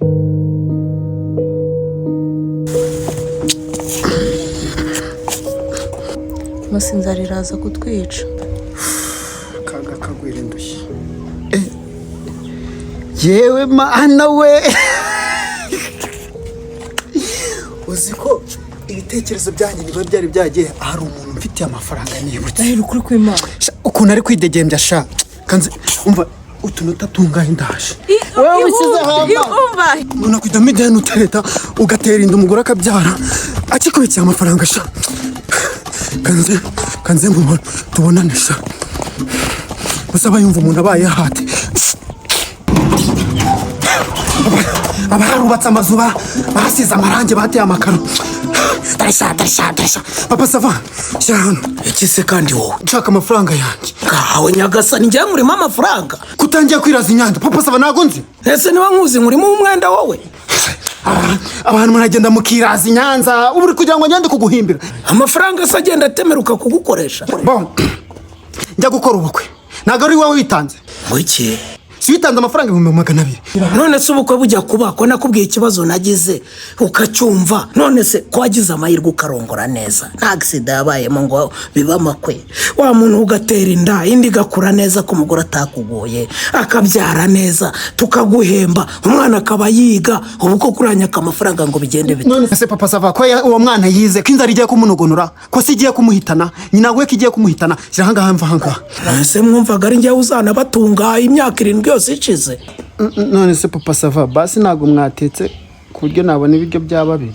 Munsi inzara iraza kutwica. Kaga kagwira indushyi. Yewe mana we, uzi ko ibitekerezo byanjye niba byari byagiye hari umuntu mfitiye amafaranga nibutse. Ndahira ukuri kw'Imana. Sha, ukuntu ari kwidegembya sha, kanze umva utunota tungahe ndaje wowe ushyizeho amazi. Umuntu akujya mideni utereta ugatera inda umugore akabyara akikubikiye amafaranga sha. Kanze kanze mubona tubonane sha. Gusa aba yumva umuntu abaye hati aba yarubatse amazu basize amarangi, bateye amakaro. Darisha darisha darisha, papa sava, shyira hano. Iki se kandi wowe? Nshaka amafaranga yanjye. Kawe nyagasani, njyewe nkurimo amafaranga? Kutangiye kwiraza inyanja, papa sava, ntago nzi. Ese niba nkuzi nkurimo umwenda wowe? Abantu muragenda mukiraza i Nyanza, ubu uri kugira ngo ngende kuguhimbira. Amafaranga se agenda atemeruka kugukoresha? Bon, njya gukora ubukwe ntabwo ari wowe witanze. Ngo iki? Si witanze amafaranga 200,000? None se ubukwe bujya kuba ko nakubwiye ikibazo nagize ukacyumva? None se ko wagize amahirwe ukarongora neza, nta agisida yabayemo ngo bibe amakwe, wa muntu ugatera inda indi igakura neza, ko umugore atakugoye akabyara neza, tukaguhemba, umwana akaba yiga, ubu ko kuranyaka amafaranga ngo bigende bite? None se papa sava, ko uwo mwana yize, ko inzara igiye kumunogonora, ko se igiye kumuhitana, nyina we ko igiye kumuhitana? Shyira ahangaha, mva ahangaha. Ese mwumvaga ari njyewe uzanabatunga imyaka 7 yose ishize? None se papa sava, basi ntabwo mwatetse ku buryo nabona ibiryo bya babiri?